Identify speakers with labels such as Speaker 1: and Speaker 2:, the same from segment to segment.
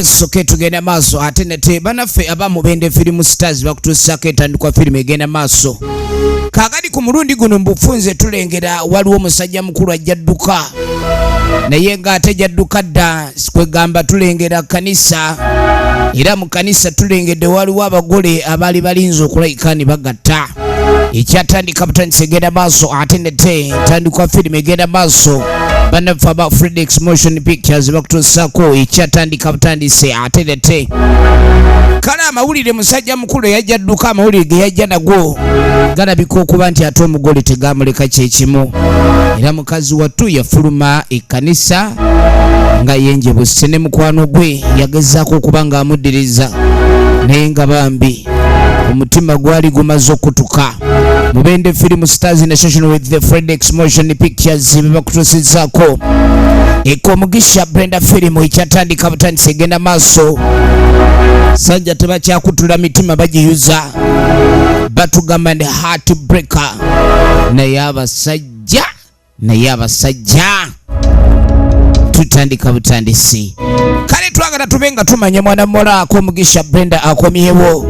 Speaker 1: Yes, okay, tugenda maaso ate nate banaffe aba Mubende Film Stars bakutuusaako entandikwa firimu egenda maaso kaakati. Ku mulundi guno mu bufunze tulengera waliwo omusajja mukulu ajja dduka, naye ng'ate jadduka dda. Kwegamba tulengera kanisa, era mu kanisa tulengedde waliwo abagole abaali balinze okulayika ne bagatta. Ekyatandika butandisa egenda maaso ate nete ntandikwa firimu egenda maaso. Bannaffe aba Fredex Motion Pictures bakutuusaako ekyatandika butandise ate nete. Kale amawulire, musajja mukulu eyajja dduka, amawulire ge yajja nago galabika okuba nti ate omugole tegamuleka kyekimu, era mukazi wattu yafuluma ekkanisa nga yenjebuse ne mukwano gwe. Yagezaako okuba ng'amuddiriza, naye nga bambi omutima gwali gumaze okutuka. Mubende Film Stars in association with the Fredex Motion Pictures bebakutuusizzaako Ekomugisha Brenda firimu ekyatandika butandisa egenda maaso. Sajja tebakyakutula mitima, bagiyuza, batugamba ndi heart breaker. Naye abasajja, naye abasajja, tutandika butandisi. Kale twagala tube nga tumanya mwana muwala Akomugisha Brenda akomyewo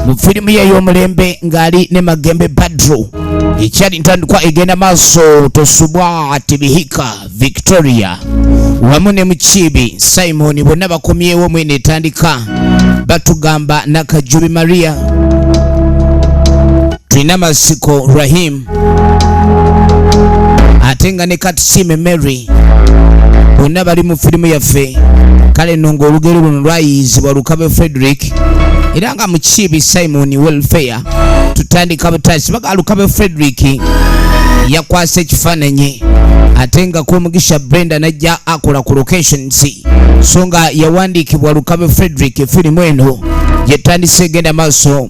Speaker 1: mu firimu ye ey'omulembe ng'ali ne Magembe Badru. Ekyali ntandikwa egenda maaso. Tosubwa Tibihika Victoria wamu ne Mukiibi Simon bonna bakomyewo mwene etandika. Batugamba Nakajubi Maria, tulina Masiko Rahim, ate nga ne Katusime Mary, bonna bali mu firimu yaffe. Kale nno ng'olugero luno lwayiyizibwa Lukabe Frederick, era nga Mukiibi Simon Welfare. Tutandika butasi baga Lukabe Frederick yakwasa ekifaananyi, ate nga Komugisha Brenda najja akola ku locations, so nga yawandiikibwa Lukabe Frederick. Firimu eno gyetandise egenda maaso,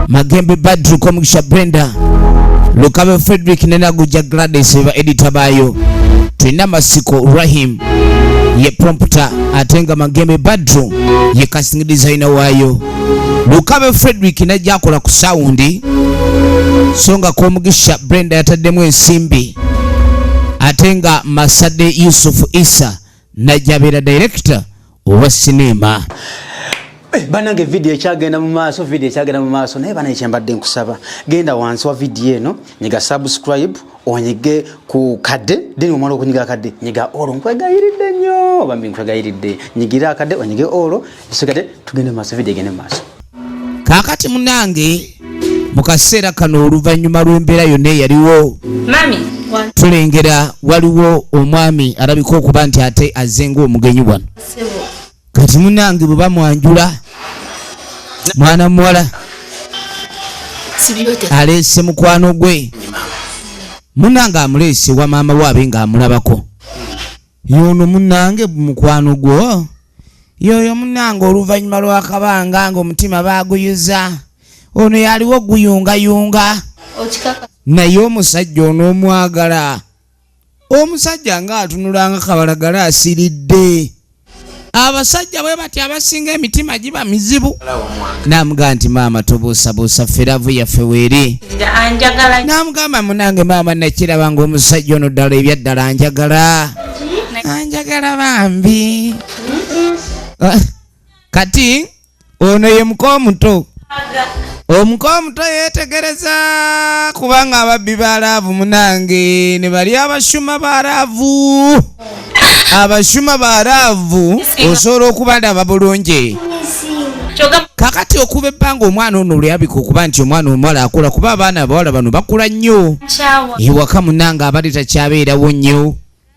Speaker 1: Magembe Badru, Komugisha Brenda, Lukabe Frederick ne Naguja Gladys ba editor baayo. Tulina Masiko Rahim ye prompter, ate nga Magembe Badru ye casting designer waayo. Lukabe Frederick najja akola ku sound, so nga Komugisha Brenda yataddemu ensimbi, ate nga Masade Yusuf Isa najja abeera director owa sinema.
Speaker 2: Banange, vidiyo ekyagenda mu maaso, vidiyo ekyagenda mu maaso. Naye banaye, kyembadde nkusaba, genda wansi wa vidiyo eno, nyiga subscribe, onyige ku kadde, then omala okunyiga akadde, nyiga all. Nkwegayiridde nnyo bambi, nkwegayiridde, nyigira akadde, onyige all, esigadde tugende mu maaso, vidiyo egende mu maaso.
Speaker 1: Kaakati munange, mu kaseera kano, oluvannyuma lw'embeera yonna eyaliwo,
Speaker 3: Mami,
Speaker 1: tulengera waliwo omwami alabika okuba nti ate azze ng'omugenyi wano. Kati munange, bwe bamwanjula, mwana muwala aleese mukwano gwe. Munange amuleese wa maama waabe ng'amulabako. Yono munange mukwano gwo yoyo. Munange, oluvannyuma lw'akabanga ng'omutima baaguyuza, ono yaliwo guyungayunga. Naye omusajja ono omwagala? Omusajja ng'atunulanga kabalagala, asiridde. Abasajja bwe bati abasinga emitima giba mizibu. Namugamba nti, "Maama, tobuusabuusa, ffe love yaffe weeri."
Speaker 3: Anjagala.
Speaker 1: Namugamba, "Munange maama, nakiraba nga omusajja ono ddala ebyaddala anjagala, anjagala bambi." Ah, kati ono ye muka omuto. Omuka omuto yeetegereza, kubanga ababbi ba love munange ne bali abashuma ba love. Abashuma ba love osobola okubalaba bulungi. Kakati okuba ebbanga omwana ono lweyabika okuba nti omwana omuwala akula, kuba abaana abawala bano bakula nnyo. Ewaka munange abadde takyabeerawo nnyo,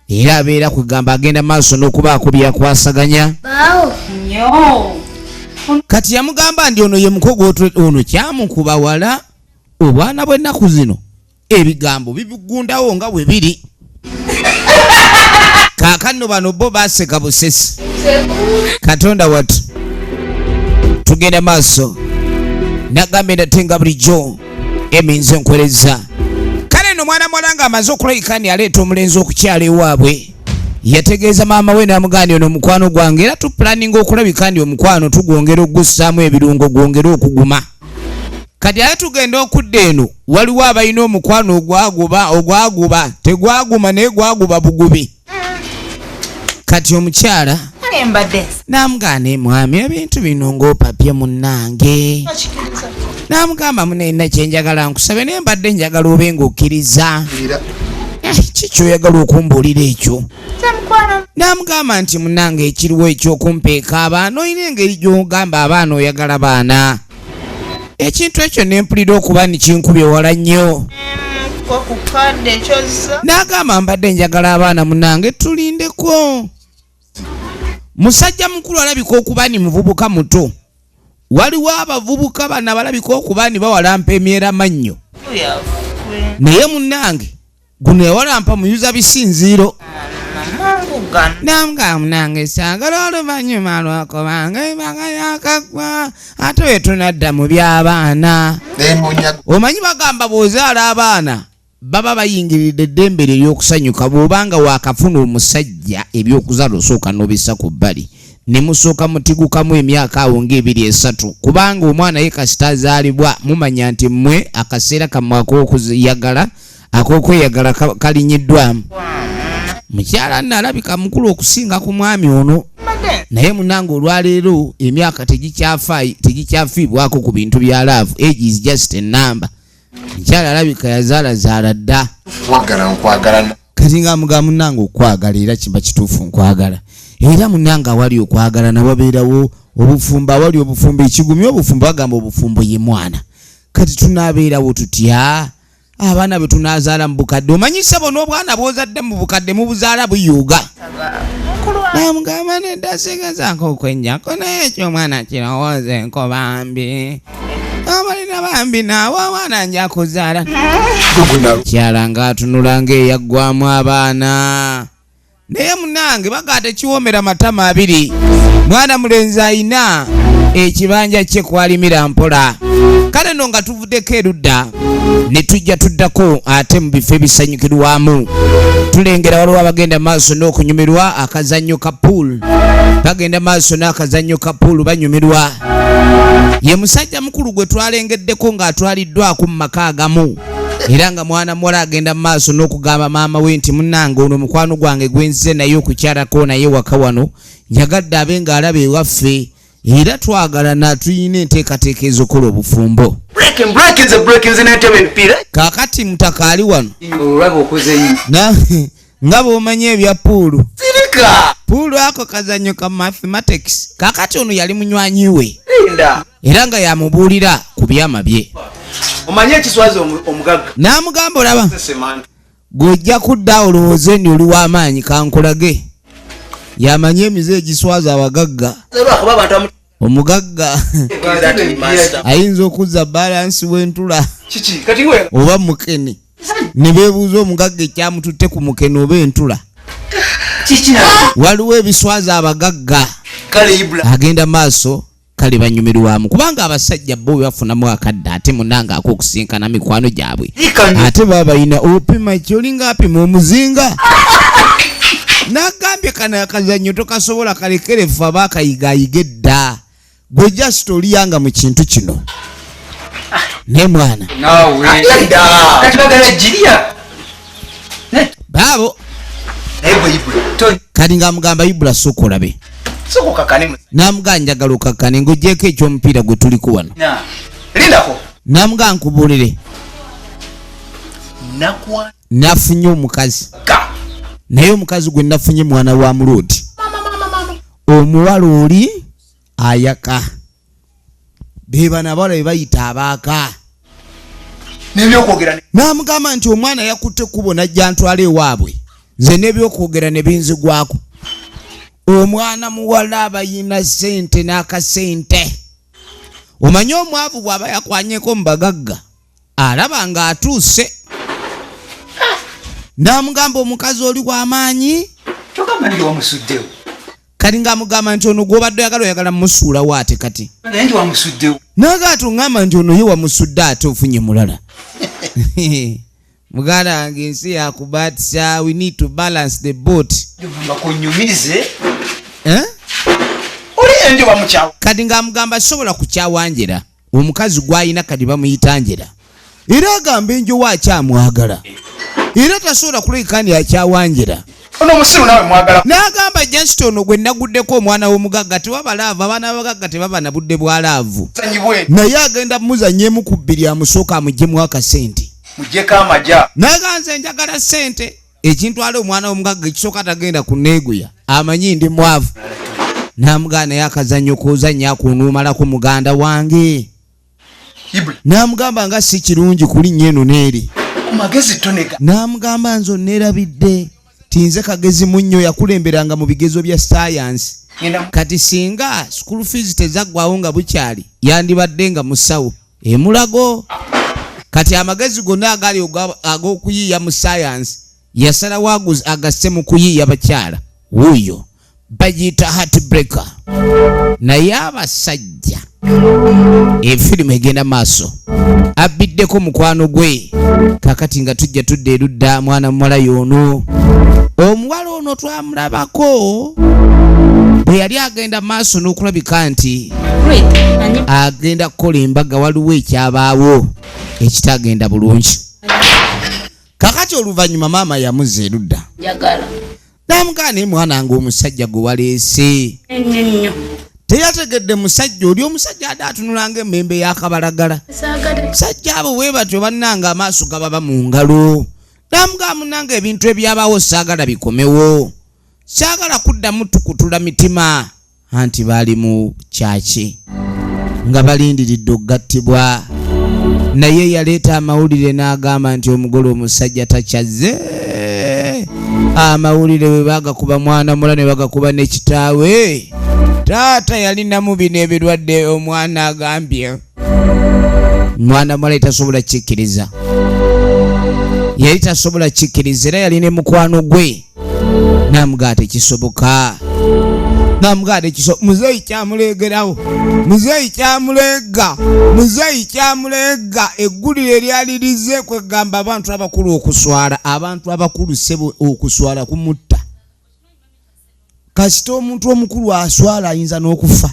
Speaker 1: era abeera kwegamba agenda maaso n'okubaako byakwasaganya. Kati yamugamba nti ono ye mukogo ono kyamukuba wala. Obwana bw'ennaku zino ebigambo bibugundawo nga bwe biri. Kaakano bano bo baseka busesi. Katonda watu, tugenda maaso. Nagambye nate nga bulijjo eminze nkwereza. Kale no mwana muwala nga amaze okulabika ni aleeta omulenzi okukyala ewaabwe, yategeeza maama we n'amugaani, "Ono omukwano gwange, era tupulaninga okulabika ndi omukwano tugwongera okugussaamu ebirungo, gwongere okuguma." Kati ate tugenda okudda eno, waliwo abalina omukwano ogwaguba, ogwaguba tegwaguma, naye gwaguba bugubi. Kati omukyala
Speaker 3: Nange mbadde
Speaker 1: Namugamba, mwami, ebintu bino ng'opapye munnange.
Speaker 3: Okikiriza.
Speaker 1: Namugamba, munenna kyenjagala nkusabe, naye mbadde njagala obe ng'okkiriza.
Speaker 4: Era
Speaker 1: Eh, kikyoyagala okumbuulira ekyo?
Speaker 3: Temukwano.
Speaker 1: Namugamba nti munange, ekiriwo ekyokumpeeka abaana, olina engeri gy'ogamba abaana oyagala baana, ekintu ekyo nempulira okuba nikinkubye wala nnyo.
Speaker 3: Ko ku kadde ekyozza.
Speaker 1: N'agamba, mbadde njagala abaana munange tulindeko. Musajja mukulu alabika okuba ni muvubuka muto. Waliwo abavubuka bano abalabika okuba ni bawalampa emyera mannyo.
Speaker 3: Yaffe.
Speaker 1: Naye munnange guno yawalampa muyuza bisinziiro.
Speaker 3: Mangu gano.
Speaker 1: Nambwa munange, saagala oluvannyuma lwakubanga embaga yakagwa, ate we tunadda mu by'abaana.
Speaker 4: Nenoonya.
Speaker 1: Omanyi bagamba bw'ozaala abaana baba bayingiridde eddembe lyo ery'okusanyuka. Bw'obanga waakafuna omusajja, ebyokuzaala osooka n'obissa ku bbali ne musooka mutigukamu emyaka awo ng'ebiri esatu, kubanga omwana ye kasita azaalibwa mumanya nti mmwe akaseera kammwe ak'okuyagala ak'okweyagala kalinyiddwamu. Mukyala nno alabika mukulu okusinga ku mwami ono.
Speaker 3: Mbadde
Speaker 1: Naye munange, olwaleero emyaka tegikyafiibwako ku bintu bya love. Age is just a number. Mukyala alabika yazaalazaala dda.
Speaker 4: Kwagala nkwagala.
Speaker 1: Kati nga mugamba, munange, okwagala era kiba kituufu, nkwagala era munange. Awali okwagala nawabeerawo obufumbo, awali obufumbo ekigumya obufumbo, bagamba obufumbo ye mwana. Kati tunaabeerawo tutya abaana bwe tunaazaala mu bukadde? Omanyi ssebo, n'obwana bw'ozadde mu bukadde mubuzaala buyuuga.
Speaker 3: Mukulu wa
Speaker 1: Namugamba, nedda, sigezaako okwenjako, naye ekyomwana kirowoozeeko bambi, abalina bambi naawe omwana nja kuzaala. Kyala ng'atunula ng'eyaggwamu abaana, naye munange bagaa tekiwoomera matama abiri. Mwana mulenzi ayina ekibanja kye kwalimira mpola. Kale no nga tuvuddeko erudda ne tujja tuddako ate mu bifo ebisanyukirwamu, tulengera waliwo abagenda maaso n'okunyumirwa akazannyo ka pool. Bagenda maaso n'akazannyo ka pool, banyumirwa. Ye musajja mukulu gwe twalengeddeko ng'atwaliddwako mu maka agamu, era nga mwana muwala agenda mu maaso n'okugamba maama we nti munnange, ono mukwano gwange gwenzize naye okukyalako, naye waka wano njagadde abe ng'alaba ewaffe, era twagalana, tulina enteekateeka ez'okukola obufumbo.
Speaker 5: Breaking, breaking, the breaking n'entebe emipiira.
Speaker 1: Kaakati mutaka ali wano.
Speaker 2: Olwaba okoze nnyo.
Speaker 1: Nga bw'omanyi ebya pool.
Speaker 5: Sirika.
Speaker 1: Pool ako kazannyo ka mathematics. Kaakati ono yali munywanyi we.
Speaker 5: Linda.
Speaker 1: Era nga yamubuulira ku byama bye.
Speaker 5: Omanye ekiswaza omugagga?
Speaker 1: N'amugamba, olaba,
Speaker 5: Semanti.
Speaker 1: gw'ojja kudda olowooze ndi oli w'amaanyi, kankulage. Yamanye emize egiswaza abagagga.
Speaker 5: Lwakuba abantu amu
Speaker 1: Omugagga ayinza okuzza balance w'entula
Speaker 5: Kiki? Kati we
Speaker 1: oba mukene, ne beebuuza omugagga ekyamututte ku mukene oba entula.
Speaker 2: Kiki?
Speaker 1: Waliwo ebiswaza abagagga.
Speaker 5: Kale Ibula.
Speaker 1: Agenda maaso, kale banyumirwamu kubanga abasajja bo bwe bafunamu akadde ate munanga ak'okusinkana mikwano gyabwe, ate baba balina opima kyolinga apima omuzinga. Nagambye kano akazannyo tokasobola, kalekerefu aba akayigayiga edda. Gwe just oliyanga mu kintu kino naye mwana.
Speaker 2: Naawe.
Speaker 5: Linda.
Speaker 2: Kati bagala girya.
Speaker 1: Baabo.
Speaker 5: Naye gwe Ibula.
Speaker 2: To
Speaker 1: Kati ng'amugamba, Ibula, sooka olabe.
Speaker 5: Sooka okakkane mu.
Speaker 1: Namugamba, njagala okakkane ng'ogyeko ekyomupiira gwe tuliko wano.
Speaker 2: Na.
Speaker 5: Lindako.
Speaker 1: Namugamba, nkubuulire.
Speaker 5: Nakwa.
Speaker 1: Nafunye omukazi.
Speaker 5: Ka.
Speaker 1: Naye omukazi gwe nafunye mwana wa muloodi. Omuwala oli ayaka, be bano abawala be bayita abaaka.
Speaker 5: N'ebyokwogera
Speaker 1: N'amugamba nti omwana yakutte ekkubo najja ntwala ewaabwe, nze n'ebyokwogera ne binzigwako. Omwana muwala abayina ssente n'akasente. Omanye omwavu bw'aba yakwanyeko mu bagagga alaba ng'atuuse. N'amugamba, omukazi oli w'amaanyi.
Speaker 2: Togamba nti wamusuddewo.
Speaker 1: Kati ng'amugamba nti ono gw'obadde oyagala, oyagala mumusuulawo ate kati.
Speaker 2: Naye nti wamusuddewo.
Speaker 1: Naga tuŋŋamba nti ono ye wamusudde ate ofunye mulala. Muganda wange, ensi yakubatisa. We need to balance the boat.
Speaker 2: Ogamba kunyumize.
Speaker 1: Eh?
Speaker 5: Oli enjo bamukyawa.
Speaker 1: Kati ng'amugamba sobola kukyawanjera omukazi gw'alina, kati bamuyita Njera, era agamba enjowa akyamwagala, era tasobola kulabika nti akyawanjera.
Speaker 5: Ono omusiru nawe mwagala.
Speaker 1: N'agamba just ono gwe naguddeko omwana w'omugagga, tewaba laavu, abaana b'abagagga tebaba na budde bwa laavu.
Speaker 5: Zanyibwe.
Speaker 1: Naye agenda muzanyeemu ku bbiri, amusooka amuggyemu akasente.
Speaker 5: Muggyeko amaja.
Speaker 1: Naga nze njagala ssente. Ekintwala omwana w'omugagga ekisooka tagenda kuneeguya, amanyi ndi mwavu. N'amugaa naye akazannyo k'ozannya akunuumalako muganda wange.
Speaker 5: Ibra.
Speaker 1: N'amugamba nga si kirungi kulinnya eno n'eri.
Speaker 5: Ku magezi tonega.
Speaker 1: N'amugamba nze onneerabidde ti nze kagezi munnyo, yakulemberanga mu bigezo bya sayansi.
Speaker 5: Ngenda.
Speaker 1: Kati singa school fees tezaggwawo nga bukyali, yandibadde nga musawo emulago. Kati amagezi gonna agali ag'okuyiiya mu sayansi yasalawo agasse mu kuyiiya bakyala. Wuuyo bagiyita Heartbreaker. Naye abasajja, efirimu egenda maaso, abbiddeko mukwano gwe. Kakati nga tujja tudda erudda, mwana muwala y'ono, omuwala ono twamulabako bwe yali agenda maaso n'okulabika nti agenda kukola embaga, waliwo ekyabaawo ekitagenda bulungi. Kakati oluvannyuma maama yamuzza erudda.
Speaker 6: Njagala.
Speaker 1: N'amugaa naye mwana nga omusajja gwe waleese
Speaker 6: Ennyo nnyo.
Speaker 1: teyategedde musajja oli, omusajja ate atunula ng'emmembe y'akabalagala.
Speaker 6: Saagala.
Speaker 1: Musajja abo bwe batyo bannanga amaaso gababa mu ngalo. N'amugaa munnanga ebintu ebyabaawo saagala bikomewo, saagala kuddamu tukutula mitima. Anti baali mu kyaki nga balindiridde okugattibwa, naye yaleeta amawulire n'agamba nti omugole omusajja takyazze. Amawulire bwe bagakuba mwana mula ne bagakuba ne kitaawe, taata yalinamu bino ebirwadde. Omwana agambye mwana muwala tasobola kikkiriza, yali tasobola kikkiriza, era yali ne mukwano gwe namugaa tekisoboka, namugaa tekiso. Muzeeyi kyamuleegerawo, muzeeyi kyamuleega, muzeeyi kyamuleega. Eggulire eryalirize kwegamba abantu abakulu okuswala, abantu abakulu ssebo okuswala kumutta. Kasita omuntu omukulu aswala ayinza n'okufa.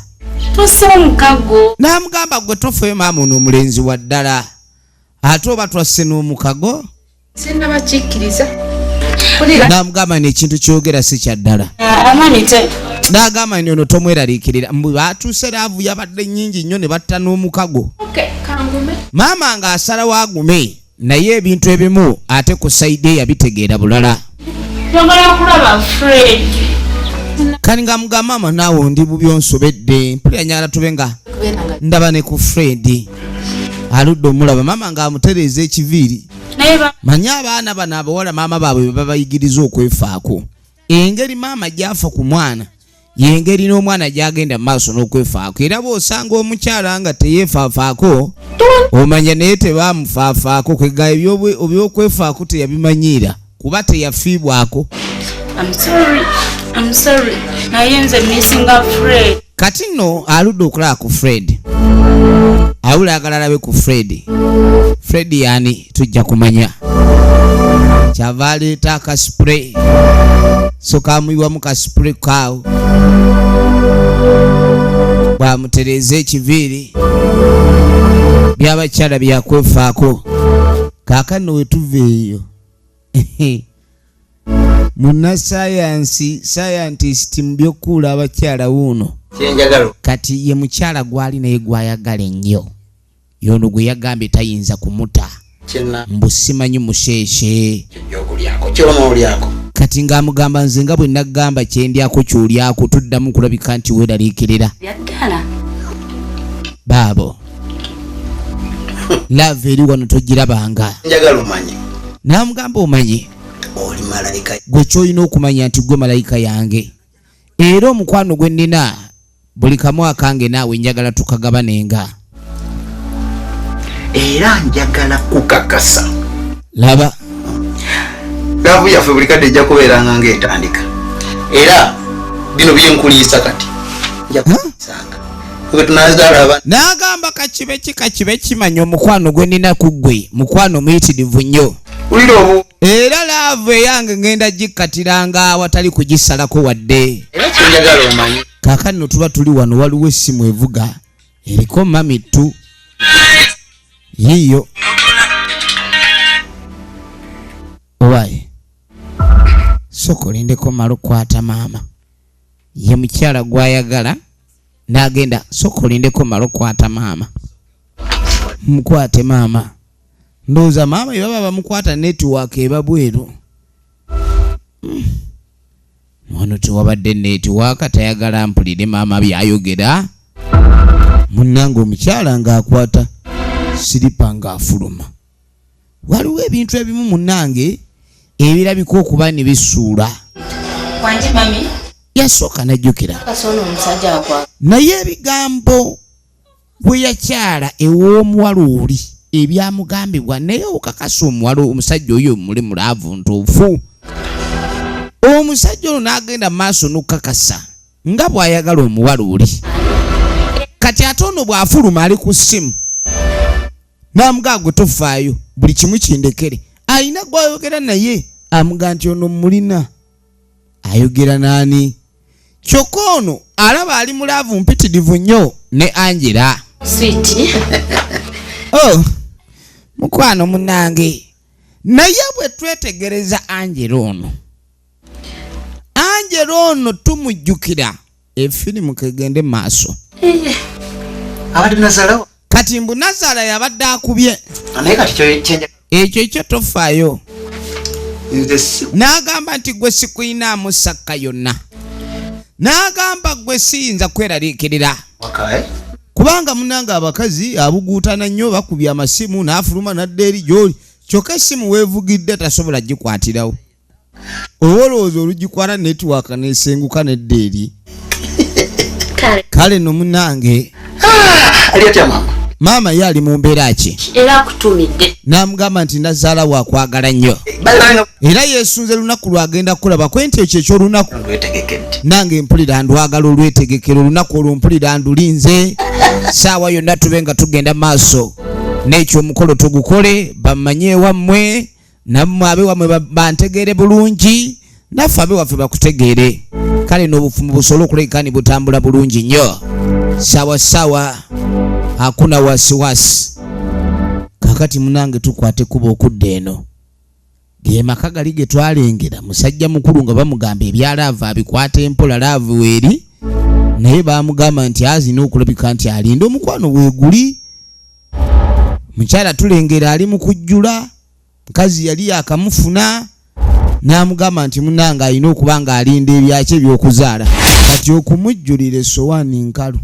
Speaker 6: Tossa omukago.
Speaker 1: N'amugamba gwe tofe maama, ono omulenzi wa ddala, ate oba twasse n'omukago.
Speaker 6: Sinnaba kikkiriza. Mpulira.
Speaker 1: N'amugamba n'ekintu kyogera si kya ddala.
Speaker 6: Amaanyi te.
Speaker 1: N'agamba nti ono tomweraliikirira, mbu baatuuse laavu yabadde nnyingi nnyo ne batta n'omukago.
Speaker 6: Okay, kangume.
Speaker 1: Maama ng'asalawo agume, naye ebintu ebimu ate ku side yabitegeera bulala.
Speaker 6: Njagala kulaba Fred.
Speaker 1: Kati nga mugamba maama naawe ndi bubi, onsobedde, mpulira njagala tube nga
Speaker 6: Kubeera nga
Speaker 1: ndaba ne ku Fred, aludde omulaba. Maama ng'amutereeza ekiviiri.
Speaker 6: Naye ba
Speaker 1: Manye abaana bano abawala maama baabwe bwe babayigiriza okwefaako, engeri maama gy'afa ku mwana yengeri n'omwana gy'agenda mu maaso n'okwefaako. Era bw'osanga omukyala nga teyeefaafaako, omanya naye tebamufaafaako, kwega ebyokwefaako teyabimanyiira kuba teyafiibwako.
Speaker 6: I'm sorry. I'm sorry. Naye nze missinga Fred.
Speaker 1: Kati nno aludde okulaba ku Fred, awula agala alabe ku Fred. Fred yani tujja kumanya. Kyava aleeta akaspray, so kamuyiwamu kaspray kaawo bwamutereeza ekiviiri. Byabakyala byakwefaako. Kaakano wetuva eyo, munnasayansi, scientist mu by'okukuula abakyala wuuno.
Speaker 2: Kyenjagala.
Speaker 1: Kati ye mukyala gwali naye gwayagala ennyo yono gwe yagambye tayinza kumuta.
Speaker 2: Kyena.
Speaker 1: Mbu simanyi musheeshe.
Speaker 2: Kyokulyako kyonoolyako.
Speaker 1: Kati ng'amugamba nze nga bwe naggamba kyendyako kyolyako, tuddamu kulabika nti weeraliikirira.
Speaker 6: Byaddala.
Speaker 1: Baabo love eri wano togirabanga.
Speaker 2: Njagala omanye.
Speaker 1: N'amugamba omanyi
Speaker 2: oli malayika.
Speaker 1: Gwe kyolina okumanya nti gwe malayika yange, era omukwano gwe nnina buli kamu akange naawe njagala tukagabanenga.
Speaker 5: Era njagala kukakasa.
Speaker 1: Laba.
Speaker 5: Love yaffe buli kadde ejja kubeeranga ng'etandika, era bino byenkuliisa kati nja kulisanga bwe tunazaala abaana.
Speaker 1: N'agamba kakibe ki, kakibe kimanya omukwano gwe nnina ku ggwe mukwano muyitirivu nnyo.
Speaker 5: Wulira obu.
Speaker 1: Era love eyange ngenda gikkatiranga awatali kugisalako wadde.
Speaker 5: Era kyenjagala omanye.
Speaker 1: Kaakano tuba tuli wano, waliwo essimu evuga eriko mami tu yiiyo owaye. Sooka olindeko mala okukwata maama. Ye mukyala gw'ayagala n'agenda. Sooka olindeko mala okukwata maama. Mukwate maama. Ndowooza maama bwe baba bamukwata netiwaaka eba bweru. Wano tewabadde netiwaaka, tayagala mpulire maama by'ayogera. Munnange omukyala ng'akwata siripa ng'afuluma. Waliwo ebintu ebimu munnange ebirabika okuba ne bisuula.
Speaker 6: Wangi mami.
Speaker 1: Yasooka n'ajjukira.
Speaker 6: Kasono omusajja akwa.
Speaker 1: Naye ebigambo bwe yakyala ew'omuwala oli ebyamugambibwa, naye okakasa omuwala omusajja oyo muli mu laavu ntuufu. Omusajja ono n'agenda mu maaso n'okukakasa nga bw'ayagala omuwala oli. Kati ate ono bw'afuluma ali ku ssimu n'amugaa gwe tofaayo buli kimu kindekere. Alina gw'ayogera naye amugaa nti ono mmulina. Ayogera n'ani? Kyokka ono alaba ali mu laavu mpitirivu nnyo ne Angela.
Speaker 6: Sweet.
Speaker 1: Oh, mukwano munnange. Naye bwe twetegereza Angela ono, Angela ono tumujjukira efirimu kegende maaso.
Speaker 5: Abadde nazaala.
Speaker 1: Kati mbu nazaala yabadde akubye.
Speaker 5: Naye kati kyenja
Speaker 1: Ekyo kyo tofaayo.
Speaker 5: Nze si
Speaker 1: N'agamba nti gwe sikuyinaamu sakka yonna. N'agamba gwe siyinza kweraliikirira.
Speaker 5: Waka, eh?
Speaker 1: Kubanga munnange abakazi abuguutana nnyo, bakubye amasimu n'afuluma n'adda eri gy'oli. Kyokka essimu weevugidde tasobola gikwatirawo. Oba olowooza olugikwata netiwaaka n'esenguka n'edda eri.
Speaker 6: Kale.
Speaker 1: Kale no munnange.
Speaker 5: Ali atya maama?
Speaker 1: Maama ye ali mu mbeera ki?
Speaker 6: Era akutumidde.
Speaker 1: N'amugamba nti nazaala wakwagala nnyo.
Speaker 5: Balanga
Speaker 1: Era yeesunze lunaku lwagenda kulaba kwe nti ekyo eky'olunaku.
Speaker 5: Ndwetegekedde.
Speaker 1: Nange mpulira ndwagala olwetegekero olunaku olwo mpulira ndulinze. Saawa yonna tube nga tugenda maaso n'ekyo omukolo tugukole bamanye ewammwe nammwe abewammwe bantegeere bulungi naffe abewaffe bakutegeere. Kale n'obufumu busobole okulabika ni butambula bulungi nnyo. Sawa sawa hakuna wasiwasi. Kakati munange tukwate kuba okudda eno. Ge maka gali ge twalengera musajja mukulu nga bamugamba ebya laavu abikwata empola laavu weeri, naye bamugamba nti azina okulabika nti alinda omukwano weeguli. Mukyala tulengera ali mu kujjula, mukazi yali yakamufuna n'amugamba nti munnange alina okuba ng'alinda ebyaki eby'okuzaala. Kati okumujjulira essowaani nkalu.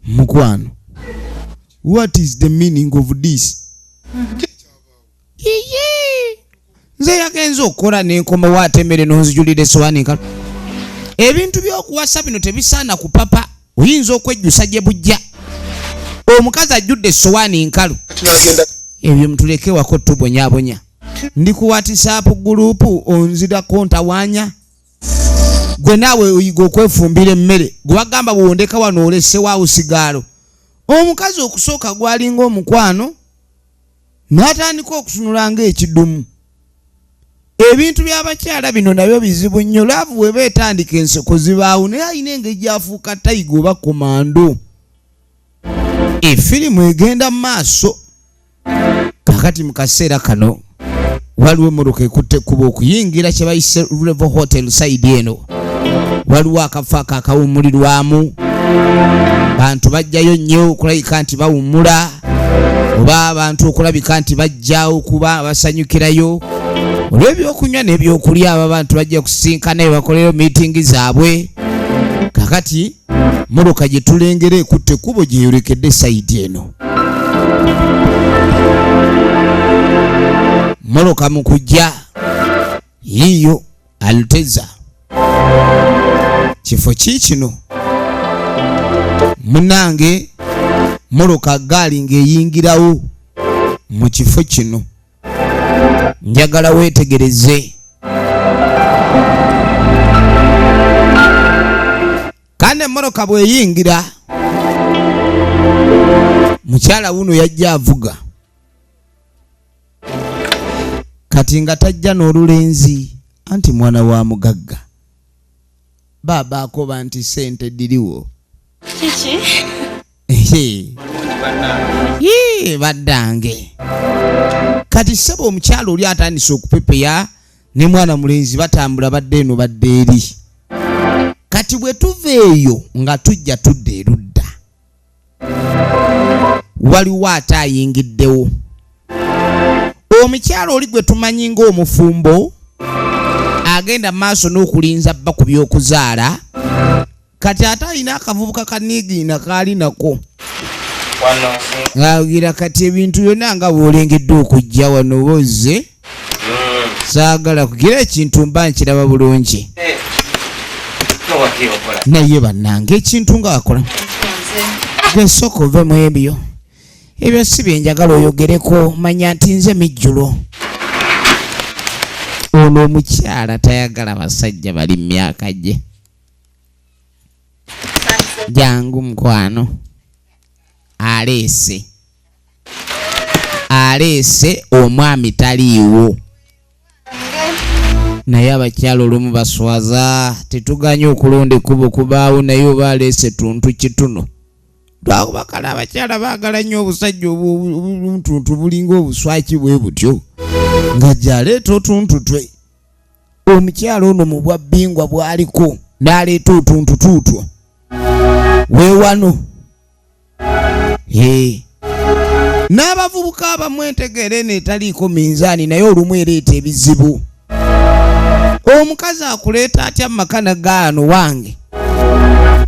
Speaker 1: Mukwano, what is the meaning of this? Iye! Nze yagenze okukola n'enkomawo ate emmere n'onzijulira essowaani nkalu. Ebintu by'okuwasa bino tebisaana kupapa, oyinza okwejjusa gye bujja. Omukazi ajjudde essowaani nkalu. Ebyo mutuleke wako tubonyaabonya. Ndi ku WhatsApp group onzirako ntawaanya. Gwe naawe oyiga okwefumbira emmere. Gwe bagamba bw'ondeka wano olesewo awo sigaalo. Omukazi okusooka gwalinga omukwano n'atandika okutunula ng'ekidumu. Ebintu by'abakyala bino nabyo bizibu nnyo. Laavu bw'eba etandika enseko zibaawo, naye alina engeri gy'afuuka tayiga oba komando. Efirimu egenda mu maaso. Kaakati mu kaseera kano waliwo emmotoka ekutte ekkubo okuyingira kye bayise Revo Hotel side eno. Waliwo akafo ako akawummulirwamu, bantu bajjayo nnyo okulabika nti bawummula oba abantu okulabika nti bajja okuba basanyukirayo olw'ebyokunywa n'ebyokulya. Abo abantu bajja kusinkana bakoleyo miitingi zaabwe. Kakati mmotoka gye tulengera ekutte ekkubo gyeyolekedde sayidi eno. Mmotoka mu kujja yiiyo Alteza. Kifo ki kino? Munnange mmotoka gaali ng'eyingirawo mu kifo kino. Njagala weetegereze. Kandi emmotoka bw'eyingira, mukyala wuno yajja avuga. Kati nga tajja n'olulenzi anti mwana wa mugagga. Baaba akoba nti ssente diriwo.
Speaker 6: Kiki?
Speaker 1: Yee, baddange. Kati ssebo omukyala oli atandise okupepeya Ne mwana mulenzi batambula badde eno badde eri. Kati bwe tuva eyo nga tujja tudda erudda, waliwo ate ayingiddewo omukyalo oli gwe tumanyi ng'omufumbo, agenda maaso n'okulinza bba ku by'okuzaala. Kati ate alina akavubuka kaniigiina kaali nako agira. Kati ebintu byonna nga bw'olengedde okujja wano bozze, saagala kugira ekintu mba nkiraba bulungi, naye bannange ekintu nga wakola gwe sooka ove mu ebyo. Ebyo si byenjagala oyogereko. Manya nti nze mijjulo. Ono omukyala tayagala basajja bali mu myaka gye. Jangu mukwano. Aleese, aleese omwami taliiwo, naye abakyala olumu baswaza. Tetuganye okulonda ekkubo kubaawo, naye oba aleese tuntu kituno, lwakuba kale abakyala baagala nnyo obusajja obuntuntu bulinga obuswaki bwe butyo, nga gyaleeta otuntu twe. Omukyala ono mu bwa bbingwa bw'aliko n'aleeta otuntu tuutwo weewano. Ee, n'abavubuka abamu entegeera eno etaliiko minzaani, naye olumu ereeta ebizibu. Omukazi akuleeta atya mu maka nagaano wange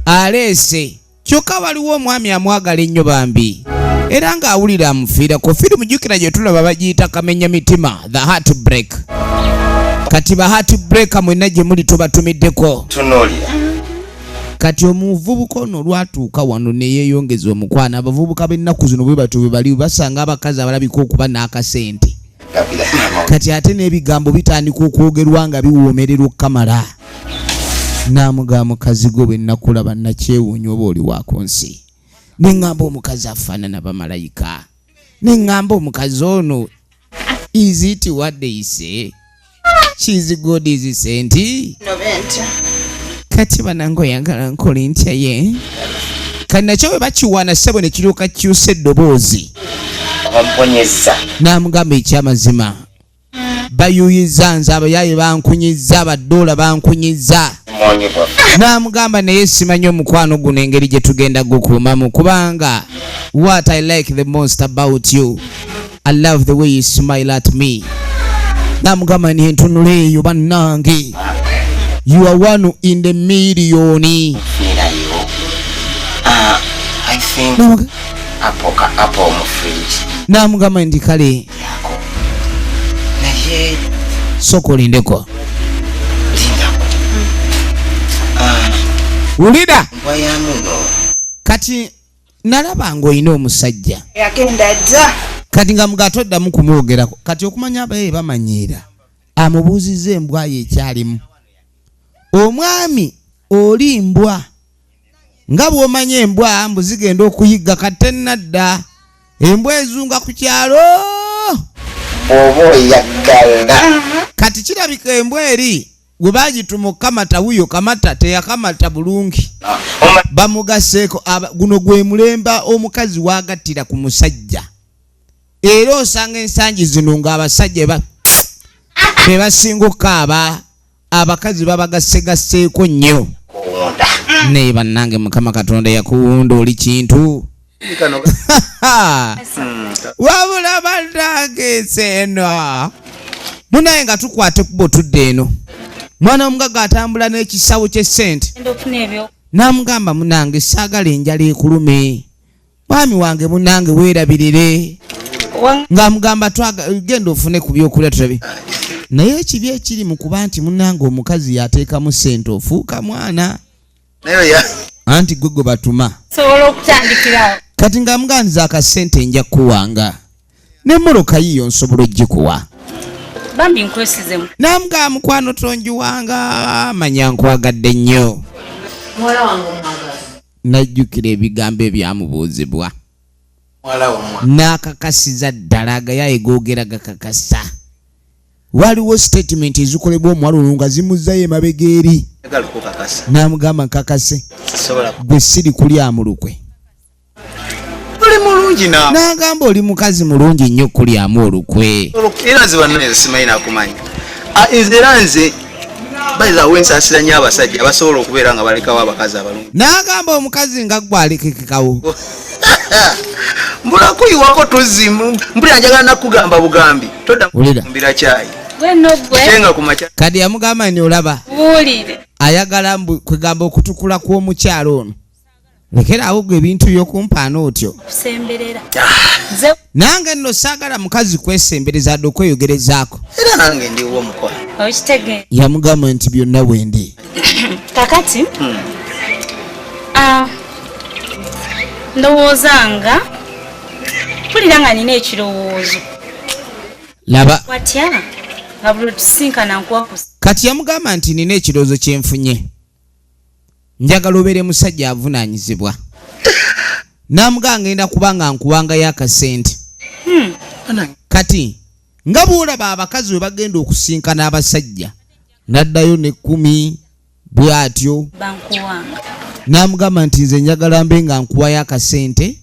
Speaker 1: aleese? Kyokka waliwo omwami amwagala ennyo bambi, era ng'awulira amufiirako. Firimu jjukira gye tulaba bagiyita Kamenya Mitima, The Heart Break. Kati ba heart breaker mwenna gye muli tubatumiddeko.
Speaker 4: Tunuulira.
Speaker 1: Kati omuvubuka ono olwatuuka wano neyeeyongeza omukwano. Abavubuka b'ennaku zino bwe batyo bwe bali, basanga abakazi abalabika okuba n'akasente.
Speaker 4: Gabira maama.
Speaker 1: Kati ate n'ebigambo bitandika okwogerwa nga biwoomererwa okukamala. N'amugamba, "Mukazi gwe, bwe nakulaba nakyewuunya oba oli waku nsi. Neŋŋamba omukazi afaanana bamalayika, neŋŋamba omukazi ono, is it what they say, she's good is sent?"
Speaker 3: Nobenta.
Speaker 1: Kati banange, oyagala nkola ntya ye? Kati nakyo bwe bakiwaana, ssebo, ne kiryoka kikyusa eddoboozi.
Speaker 4: Omponyeza.
Speaker 1: N'amugamba, "Ekyamazima bayuyiza nze, abayaaye bankunyiza, abadoola bankunyiza."
Speaker 4: Mwonyi bwaffe.
Speaker 1: N'amugamba, "Naye simanyi omukwano guno engeri gye tugenda gukuumamu, kubanga what I like the most about you, I love the way you smile at me." N'amugamba, "Ni entunula eyo bannange, you are one in the million."
Speaker 4: Nfunirayo. Ah, I think apple ka apple mu fridge.
Speaker 1: N'amugamba nti, "Kale."
Speaker 4: Yako. Naye
Speaker 1: Sooka olindeko.
Speaker 4: Lindako. Ah,
Speaker 1: Wulira.
Speaker 4: Mbwa ya muno.
Speaker 1: Kati nalaba ng'olina omusajja.
Speaker 3: Yagenda dda.
Speaker 1: Kati nga muga toddamu kumwogerako. Kati okumanya abaye bamanyiira, amubuuzizza embwa ye ekyalimu. Omwami oli mbwa, nga bw'omanya embwa mbu zigenda okuyigga, kati tennadda, embwa ezunga ku kyalo.
Speaker 4: Bw'oba oyagala.
Speaker 1: Kati kirabika embwa eri gwe bagituma okukamata wuyo kamata teyakamata bulungi. Bamugaseeko guno gwe mulemba omukazi wagattira ku musajja, era osanga ensangi zino ng'abasajja be basinga okukaaba, abakazi babagasegaseeko nnyo.
Speaker 4: Kuwunda.
Speaker 1: Naye bannange, Mukama Katonda yakuwunda, oli kintu. Wabula bannange, ensi eno munaye nga tukwata ekkubo tudde eno, mwana omugaga atambula n'ekisawo ky'essente.
Speaker 6: Genda okufuna ebyo.
Speaker 1: N'amugamba, "Munange, saagala enjala ekulume. Mwami wange, munange, weerabirire." Ng'amugamba, "Genda ofune ku byokulya tulabe." Naye ekibi ekiri mu kuba nti munange omukazi yateekamu ssente, ofuuka mwana.
Speaker 5: Naye ya
Speaker 1: Anti gwe gwe batuma.
Speaker 6: Sobola okutandikirawo.
Speaker 1: Kati ng'amugandiza, "Akasente nja kukuwanga, n'emmoloka yiyo nsobola ogikuwa."
Speaker 6: Bambi, nkwesizemu.
Speaker 1: N'amugamba, "Mukwano, tonjiwanga, manya nkwagadde nnyo."
Speaker 7: Muwala wange omwagala.
Speaker 1: Najjukira ebigambo ebyamubuuzibwa.
Speaker 5: Muwala wo mwa.
Speaker 1: N'akakasiza ddala agayaye googera gakakasa. Waliwo statement ezikolebwa omuwala ono nga zimuzzayo emabega eri.
Speaker 5: Njagala okukakasa.
Speaker 1: N'amugamba, "Nkakase."
Speaker 5: Sisobola.
Speaker 1: "Gwe siri kulyamu lukwe."
Speaker 5: Oli mulungi naawe.
Speaker 1: N'agamba, "Oli mukazi mulungi nnyo okulyamu olukwe."
Speaker 5: Era nze bannange simanyi nakumanya. Ah, nze era nze bayiza wensasira nnyo abasajja abasobola okubeera nga balekawo abakazi abalungi.
Speaker 1: N'agamba omukazi nga gwe alekekekawo.
Speaker 5: Mbula kuyiwako tuzzi mbulira njagala nakugamba bugambi todda mbira kyayi. Gwe
Speaker 1: ku makya. Kadi yamugamba nti olaba. Ayagala mbu kwegamba okutukula kw'omukyalo ono. Lekera awo gwe ebintu by'okumpaana otyo.
Speaker 6: Kusemberera.
Speaker 1: Nange nno saagala mukazi kwesembereza adde okweyogerezaako.
Speaker 5: Era nange ndiwo mukwano.
Speaker 6: Okitegeera.
Speaker 1: Yamugamba nti byonna wendi.
Speaker 6: Kakati. Ndowooza nga mpulira nga nina ekirowoozo.
Speaker 1: Laba.
Speaker 6: Watya nga buli tusinkana nkuwa ku
Speaker 1: Kati yamugamba nti nina ekirowoozo kye nfunye. Njagala obeere musajja avunaanyizibwa. N'amugamba ngenda kuba nga nkuwangayo akasente. Kati nga bw'olaba abakazi bwe bagenda okusinkana abasajja n'addayo ne 10 bw'atyo.
Speaker 6: Bankuwanga.
Speaker 1: N'amugamba nti nze njagala mbe nga nkuwayo akasente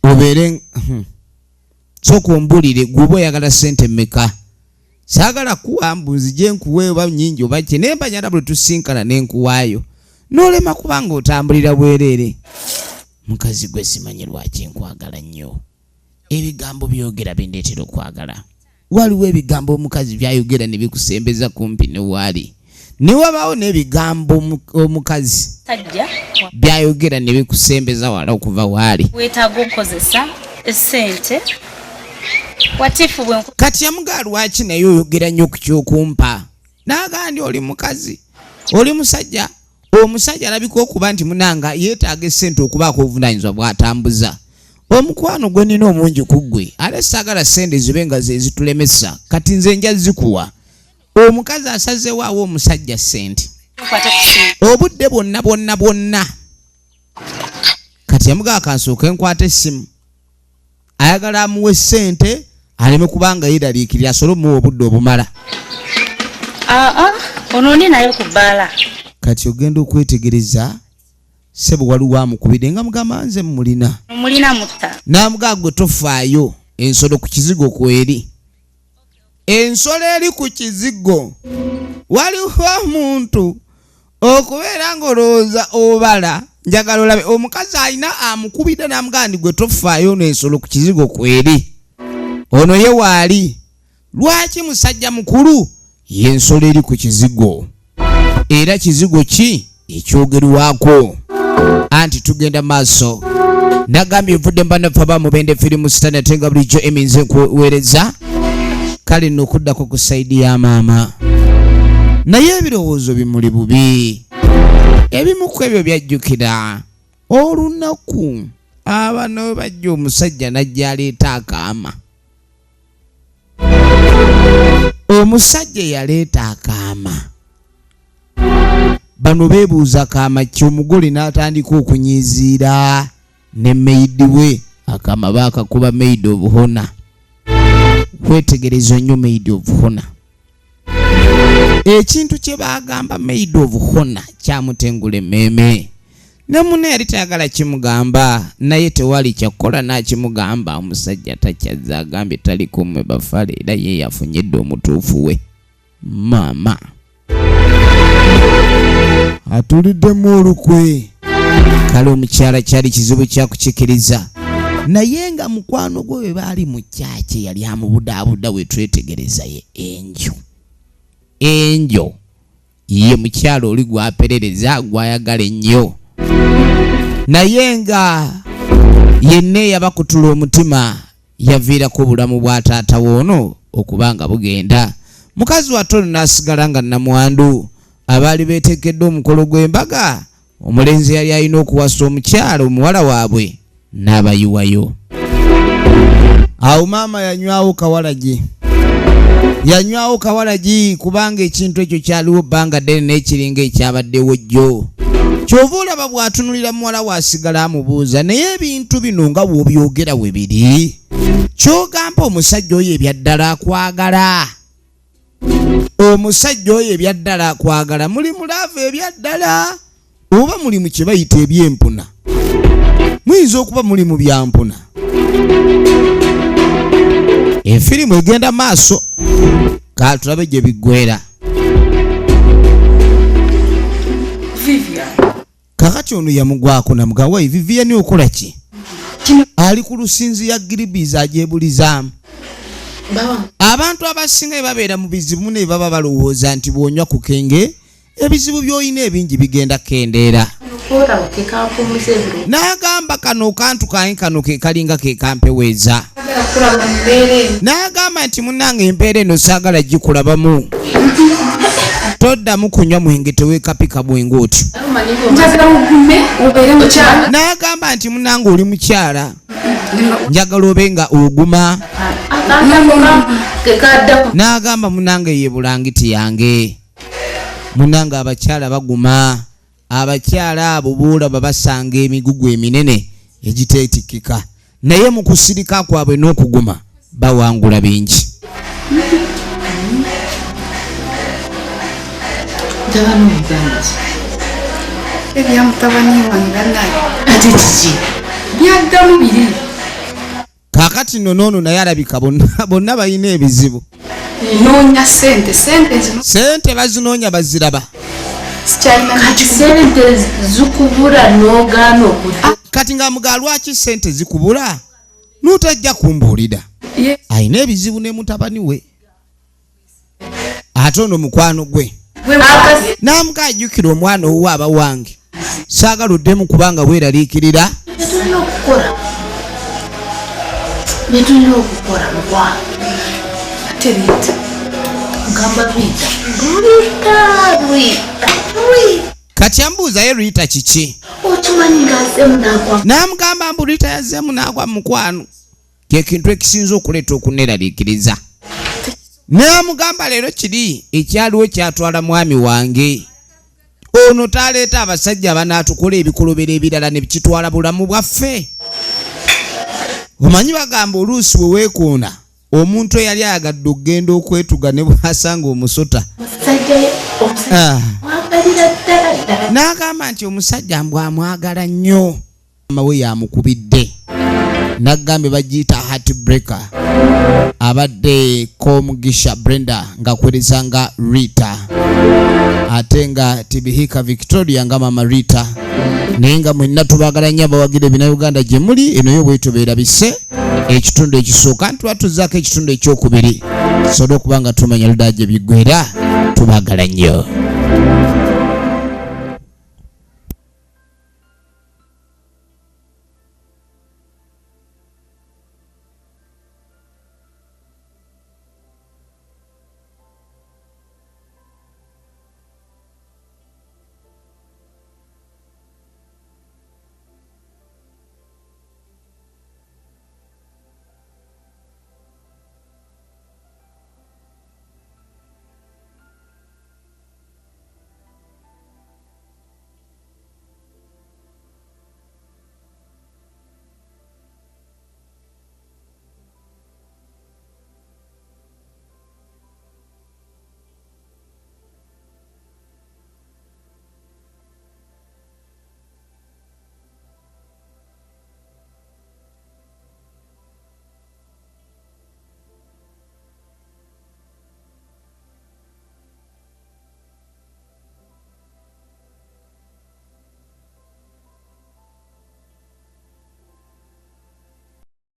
Speaker 1: obeere sooka ombulire gwe oba oyagala ssente mmeka. Saagala kuwa mbu nzije nkuwe oba nnyingi oba ki, naye mba nyala buli tusinkana ne nkuwaayo. N'olema kubanga otambulira bwereere. Mukazi gwe simanyi lwaki nkwagala nnyo. Ebigambo byogera bindeetera okwagala. Waliwo ebigambo omukazi by'ayogera ne bikusembeza kumpi ne waali. Ne wabaawo n'ebigambo omukazi by'ayogera ne bikusembeza wala okuva waali.
Speaker 6: Weetaaga okukozesa essente. Watifu bwe
Speaker 1: Kati yamugamba lwaki naye oyogera nnyo ku ky'okumpa. N'agamba nti oli mukazi, oli musajja. Omusajja alabika okuba nti munanga yeetaaga essente okubaako obuvunaanyizibwa bw'atambuza. Omukwano gwe nnina omungi ku ggwe, ate saagala ssente zibe nga ze zitulemesa. Kati nze nja zikuwa. Omukazi asazeewo awa omusajja ssente. Obudde bwonna bwonna bwonna. Kati yamugamba kansooke nkwate essimu. Ayagala amuwe ssente aleme kubanga yeeraliikirira asobole omuwa obudde obumala.
Speaker 6: Ono ndi naye ku bbaala.
Speaker 1: Kati ogenda okwetegereza ssebo waliwo amukubidde nga mugamba nze mmulina.
Speaker 6: Mulina mutta.
Speaker 1: N'amugamba gwe tofaayo ensolo ku kizigo kweri. Ensolo eri ku kizigo. Waliwo omuntu okubeera ng'olowooza obala njagala olabe omukazi alina amukubidde n'amugamba nti gwe tofaayo n'ensolo ku kizigo kweri. Ono ye waali. Lwaki musajja mukulu y'ensolo eri ku kizigo? Era kizigo ki ekyogerwako? Anti tugenda maaso. Nagambye nvudde mbannaffe aba Mubende Film Stand ate nga bulijjo eminze nkuweereza. Kale nno okuddako ku sayidi ya maama. Naye ebirowoozo bimuli bubi. Ebimu ku ebyo byajjukira olunaku abano bajja omusajja n'ajja aleeta akaama. Omusajja yaleeta akaama. Bano beebuuza kaama ki, omugole n'atandika okunyiiziira ne maid we. Akaama baakakuba maid of honor. Kwetegereza nnyo maid of honor. Ekintu kye baagamba maid of honor kyamutengula emmeeme. Ne munne yali tayagala kimugamba, naye tewali kyakukola n'akimugamba. Omusajja takyazza, agambye tali kummwe bafale, era ye yafunye dda omutuufu we. Maama atuliddemu olukwe. Kale omukyala kyali kizibu kya kukikiriza, naye nga mukwano gwe bwe baali mu kyaki yali amubudaabuda. We twetegereza ye Enjo. Enjo ye mukyala oli gw'aperereza gw'ayagala ennyo, naye nga yenna eyabakutula omutima yaviirako obulamu bwa taata w'ono okuba nga bugenda. Mukazi wattu ono n'asigala nga nnamwandu. Abaali beeteekeddwa omukolo gw'embaga, omulenzi yali alina okuwasa omukyala omuwala waabwe n'abayiwayo. Awo maama yanywawo kawalagi. Yanywawo kawalagi kubanga ekintu ekyo kyaliwo bbanga ddene n'ekiringa ekyabaddewo jjo. Ky'ova olaba bw'atunulira muwala we asigala amubuuza, naye ebintu bino nga bw'obyogera we biri. Ky'ogamba omusajja oyo ebyaddala akwagala. Omusajja oyo ebyaddala akwagala. Muli mu laavu ebyaddala oba muli mu kye bayita ebyempuna? Muyinza okuba muli mu byampuna. Efirimu egenda maaso. Katulabe gye biggwera.
Speaker 6: Vivian.
Speaker 1: Kakati ono yamugwako namugawa, "Vivian, okola ki?" Ali ku lusinzi ya giribizi agyebulizaamu.
Speaker 7: Bawa.
Speaker 1: Abantu abasinga bwe babeera mu bizibu ne baba balowooza nti bw'onywa ku kenge ebizibu by'olina ebingi bigenda kukendeera.
Speaker 7: Kola kekampumuza ebiro.
Speaker 1: N'agamba kano kantu kange kano ke kalinga ke kampeweeza.
Speaker 3: Kulaba mu mbeera eno.
Speaker 1: N'agamba nti munnange, empeera eno saagala gikulabamu, toddamu kunywa mwenge, teweekapika bwenge otyo.
Speaker 3: Njagala ogume obeere mukyala.
Speaker 1: N'agamba nti munnange, oli mukyala, njagala obe nga oguma.
Speaker 7: Kekadda.
Speaker 1: N'agamba munnange, ye bulangiti yange, munnange abakyala baguma. Abakyala abo boolaba basanga emigugu eminene egiteetikkika, naye mu kusirika kwabwe n'okuguma bawangula bingi.
Speaker 7: Njagala omugambe.
Speaker 3: Ebya mutabani wange bannaye.
Speaker 7: Ate kiki?
Speaker 3: Byaddamu biri.
Speaker 1: Kaakati nno noono naye alabika bonna bonna balina ebizibu.
Speaker 3: Noonya sente, sente zino.
Speaker 1: Sente bazinoonya, baziraba.
Speaker 3: Sikyalina.
Speaker 7: Kati sente zikubula n'ogaana okudda.
Speaker 1: Kati nga muga, lwaki sente zikubula nuutajja kumbuulira?
Speaker 3: Ye.
Speaker 1: Alina ebizibu ne mutabani we, ate ono mukwano gwe. Namuga, ajjukira omwana owuwe aba wange, saagala oddemu kubanga weeraliikirira.
Speaker 7: Byetulina okukola, byetulina okukola, mukwano.
Speaker 3: Ate Riita.
Speaker 7: Ngamba Rita, Rita, Rita, Rita.
Speaker 1: Kati ambuuzayo Riita kiki?
Speaker 7: Okimanyi ng'azeemu n'agwa.
Speaker 1: N'amugamba mbu Riita yazzeemu n'agwa mu mukwano, kyekintu ekisinza okuleeta okuneeraliikiriza. N'amugamba leero kiri ekyaliwo kyatwala mwami wange ono, taleeta abasajja abanaatukola ebikolobero ebirala ne kitwala bulamu bwaffe. Omanyi bagamba oluusi bwe weekuuna omuntu eyali ayagadde okugenda okwetuga ne bwasanga omusota.
Speaker 7: Omusajja, omusajja
Speaker 1: Ah.
Speaker 7: mwagalira ddala ddala.
Speaker 1: N'agamba nti omusajja mbw amwagala nnyo, mama we yamukubidde nagambye bagiyita Heartbreaker. Abadde Komugisha Brenda ng'akuweereza nga Rita, ate nga Tibihika Victoria nga mama Rita, naye nga mwenna tubaagala nnyo abawagira ebinauganda gye muli. Eno yo bwetyo beerabise ekitundu ekisooka, nti batuzaako ekitundu ekyokubiri sobole okuba nga tumanya ludda gye biggwera. Tubaagala nnyo.